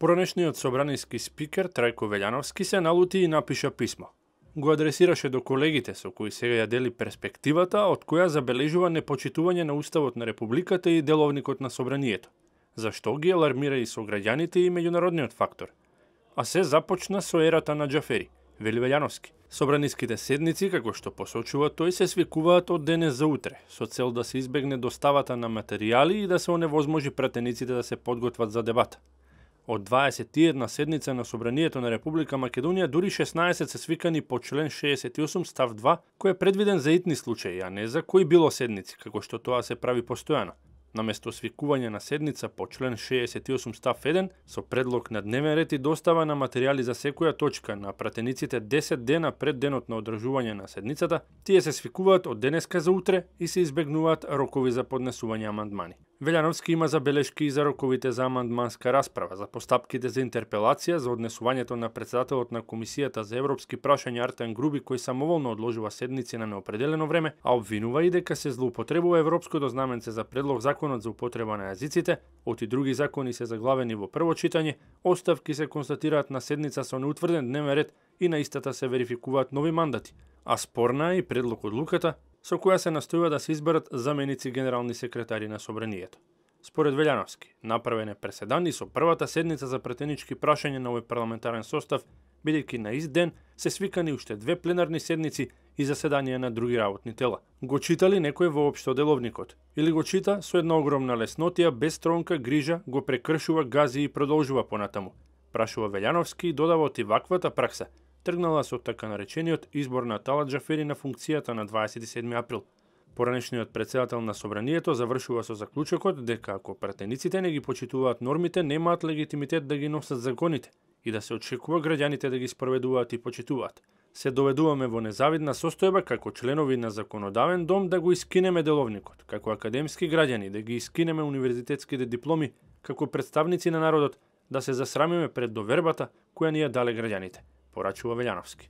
Поранешниот собраниски спикер Трајко Велјановски се налути и напиша писмо. Го адресираше до колегите со кои сега ја дели перспективата, од која забележува непочитување на Уставот на Републиката и деловникот на Собранието. Зашто ги алармира и сограѓаните и меѓународниот фактор. А се започна со ерата на Џафери, вели Велјановски. Собраниските седници, како што посочува тој, се свикуваат од денес за утре, со цел да се избегне доставата на материјали и да се оневозможи пратениците да се подготват за дебата. Од 21 седница на Собранието на Република Македонија, дури 16 се свикани по член 68 став 2, кој е предвиден за итни случаи, а не за кои било седници, како што тоа се прави постојано. Наместо свикување на седница по член 68 став 1, со предлог на дневен ред и достава на материјали за секоја точка на пратениците 10 дена пред денот на одржување на седницата, тие се свикуваат од денеска за утре и се избегнуваат рокови за поднесување амандмани. Велјановски има забелешки и за роковите за амандманска расправа, за постапките за интерпелација, за однесувањето на председателот на Комисијата за европски прашања Артен Груби, кој самоволно одложува седници на неопределено време, а обвинува и дека се злоупотребува европското знаменце за предлог законот за употреба на јазиците, оти други закони се заглавени во прво читање, оставки се констатираат на седница со неутврден дневен ред и на истата се верификуваат нови мандати, а спорна е и предлог одлуката со која се настојува да се изберат заменици генерални секретари на Собранието. Според Велјановски, направен е преседан и со првата седница за пратенички прашања на овој парламентарен состав, бидејќи на ист ден се свикани уште две пленарни седници и заседанија на други работни тела. Го чита ли некој воопшто деловникот? Или го чита со една огромна леснотија, без тронка грижа, го прекршува, гази и продолжува понатаму? Прашува Велјановски и додава оти ваквата пракса тргнала со така наречениот избор на Талат Џафери на функцијата на 27 април. Поранешниот председател на Собранието завршува со заклучокот дека ако пратениците не ги почитуваат нормите, немаат легитимитет да ги носат законите и да се очекува граѓаните да ги спроведуваат и почитуваат. Се доведуваме во незавидна состојба како членови на законодавен дом да го искинеме деловникот, како академски граѓани да ги искинеме универзитетските дипломи, како представници на народот да се засрамиме пред довербата која ни ја дале граѓаните, порачува Велјановски.